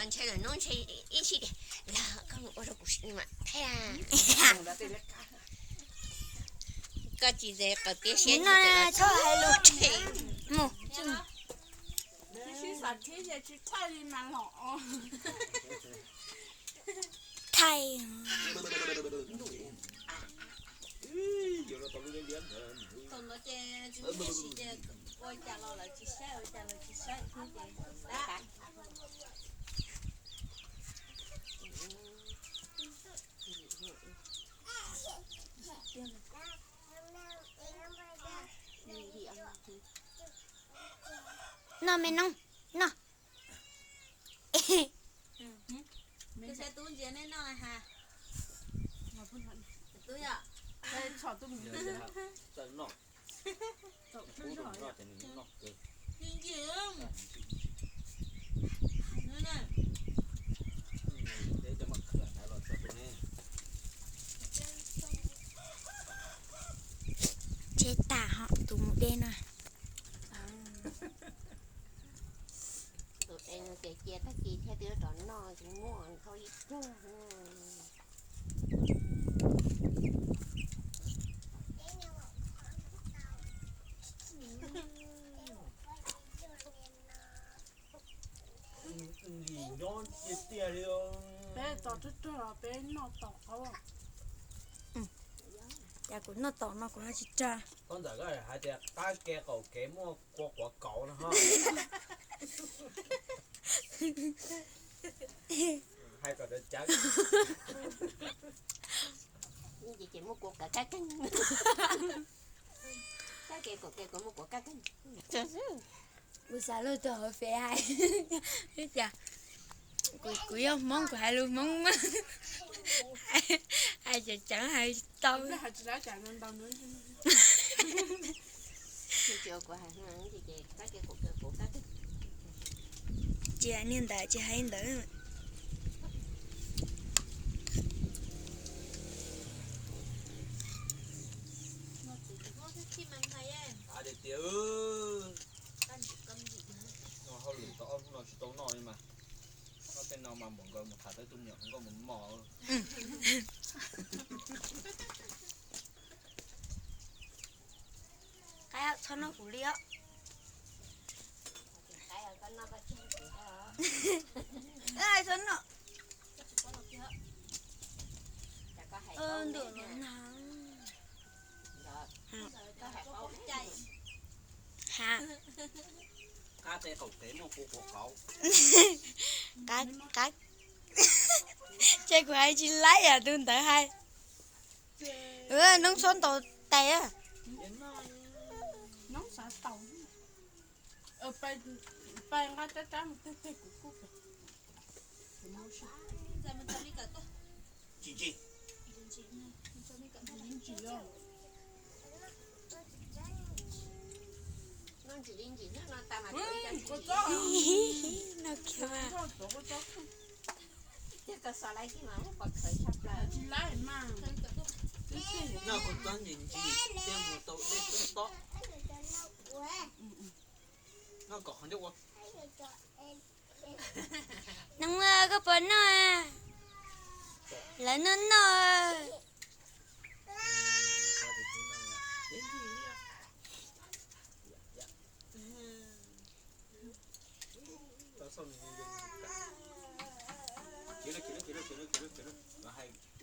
Ntshe lwm hnub ntshe ib sij tias, los koj mus ua rau kuv mam thaij. Koj tsis ze qawm tiab siab no, txhob hais lus. Mus thaij. Noj me noob, noj. Tus xav tub ntsia nej noj ha. Tub yom. Txawm noj. Txawm noj ces nws noj kawg. Ntsia. Deb cov maj khwm los txog tus ne. Tsheb tag ho tus mus deb no. Tus es no ces cia tag kis thiab twb rov noj tsis muaj thauj ib tug. Nyob tiag tiag li. Peb tos rog rog los peb noj tom qab. Cas kuv noj tom no kuv ho tsis rog. Koj ntawm koj hais tias qab ke qaum kev muaj kua quav kauv no ho. Hais kom cawv cawv. Ces muaj kua kawv kab keeg. Qab ke qaum kev kuv muaj kua kab keeg. Kuv xav loj rau hauv fem hais. Cas kuv yog Hmoob kuv hais lus Hmoob mas hais cawv cawv hais tau. Tsis hais niag ntawd tsis hais ntawd. Hauj lwm tau ob hnub no tsis tau noj li mas, noj tej no mas npaum nkaus mus tham tau tus me nyuam nkauj mus mos. Qaib txhob noj kuv li os. Txhob noj. Ntuj los nag. Ha. Qab te qaum kev muaj kua quav kauv. Qab, qab. Ces kuv hais tsis laib yam tus ntawd hais. Noob xob ntaus tais. Noob xav taus. Pais nqa rab rab mus teg teg kuv kuj. Tsis ntsis. Noj ntsis li ntsis hnub no tas mas. Noj kiag mas. Tiag tau xav laib kiag mas muab pov khawv tshaj plaws. Noj kuv txob ntsis ntsis thiaj mus tau dej tob tob. Noj kom qhov ncauj ua. Noo, koj puas noj? Lawv noj noj.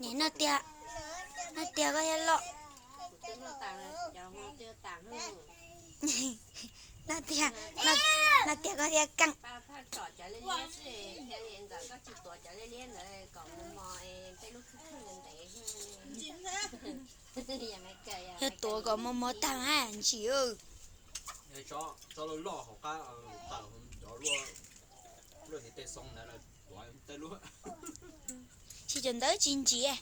Nim no tias, no tias koj thiaj loj. No tias, no tias koj thiaj keej. Yog tuav kom mos mos tag mas ntsim. Tso loj loj hauv qab tawm cov luaj, luaj hniav tej xoo ntawd tuav tej luaj. Tsis cov ntawd tsis ntsim.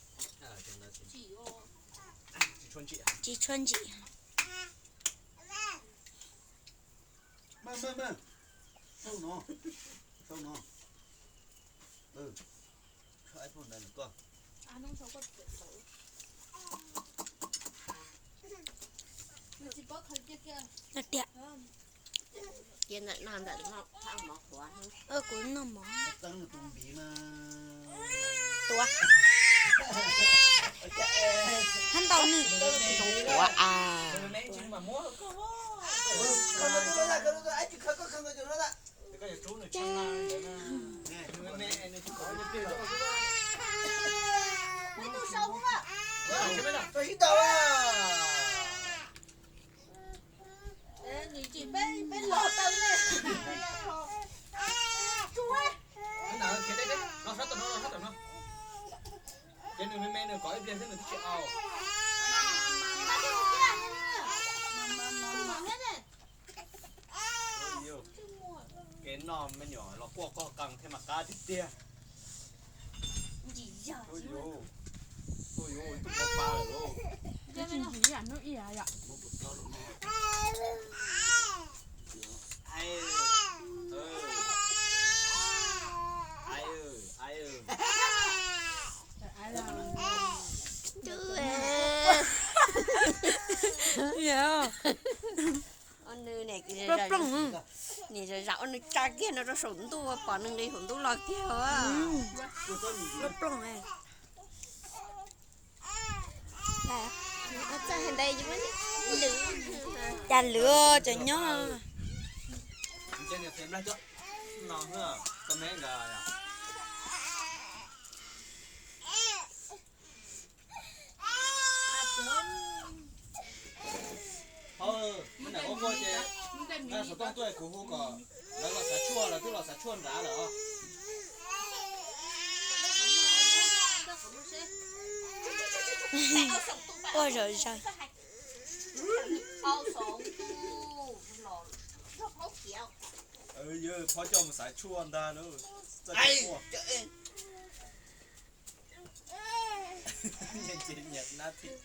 Tsis tshua ntsim. Sau no, sau no. Koj ib phone ntawd nws koj. Tiag. Cia ntawm no ntawm no thaj mov qhuav. Kuv noj mov. Txeeb nws tus npiv mas. Tuav. Hab ntau nws tsis zoo tuav as. Ces nws me me nws kom ib pliag xwb nws twb tsis au. Kev noj me nyuam los quaj qoj qees thiab mas qab tiag tiag. Ua yuav ib tug pab pab lawm lauj. Plooj plooj, nim zam zam ua nws tsa kiag no rau saum ntuj pom nws nqis saum ntuj los kiag. Plooj plooj. Cas lwm cov nyob. Xov tooj tuaj kuv hu kom lawv los xav tshuaj, lawv twb los xav tshuaj nrad lawm os. Ua zom zaws. Yawg phob coj mus xav tshuaj ntag lauj. Nyias nyias nab thim.